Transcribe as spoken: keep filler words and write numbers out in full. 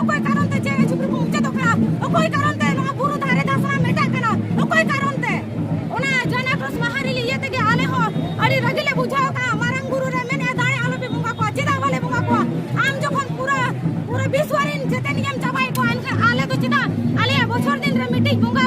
ᱚᱠᱚᱭ ᱠᱟᱨᱚᱱ ᱛᱮ ᱪᱮᱬᱮ ᱪᱤᱯᱨᱩ ᱠᱚ ᱢᱩᱪᱟᱹᱫᱚᱜ ᱠᱟᱱᱟ? ᱚᱠᱚᱭ ᱠᱟᱨᱚᱱ ᱛᱮ ᱱᱚᱣᱟ ᱵᱩᱨᱩ ᱫᱷᱟᱨᱮ ᱫᱷᱟᱥᱱᱟ ᱢᱮᱴᱟᱜ ᱠᱟᱱᱟ? ᱚᱠᱚᱭ ᱠᱟᱨᱚᱱ ᱛᱮ? ᱚᱱᱟ ᱡᱚᱭᱱᱟᱜᱨᱚᱥ ᱢᱟᱦᱟᱨᱤᱞ ᱤᱭᱟᱹ ᱛᱮᱜᱮ ᱟᱞᱮ ᱦᱚᱸ ᱟᱹᱰᱤ ᱨᱟᱹᱜᱤ ᱞᱮ ᱵᱩᱡᱷᱟᱹᱣ ᱠᱟᱜᱼᱟ᱾ ᱢᱟᱨᱟᱝ ᱵᱩᱨᱩ ᱨᱮ ᱢᱮᱱᱮᱫᱼᱟ, ᱫᱟᱲᱮ ᱟᱞᱚᱯᱮ ᱵᱚᱸᱜᱟ ᱠᱚᱣᱟ᱾ ᱪᱮᱫᱟᱜ ᱵᱟᱞᱮ ᱵᱚᱸᱜᱟ ᱠᱚᱣᱟ? ᱟᱢ ᱡᱚᱠᱷᱚᱱ ᱯᱩᱨᱟᱹ, ᱯᱩᱨᱟᱹ ᱵᱤᱥᱣᱚ ᱨᱮᱱ ᱡᱮᱛᱮ ᱱᱤᱭᱚᱢ ᱪᱟᱵᱟᱭᱮᱫ ᱠᱚᱣᱟ, ᱮᱱᱠᱷᱟᱱ ᱟᱞᱮ ᱫᱚ ᱪᱮᱫᱟᱜ ᱟᱞᱮᱭᱟᱜ ᱵᱚᱪᱷᱚᱨ ᱫᱤᱱ ᱨᱮ ᱢᱤᱫᱴᱤᱡ ᱵᱚᱸᱜᱟ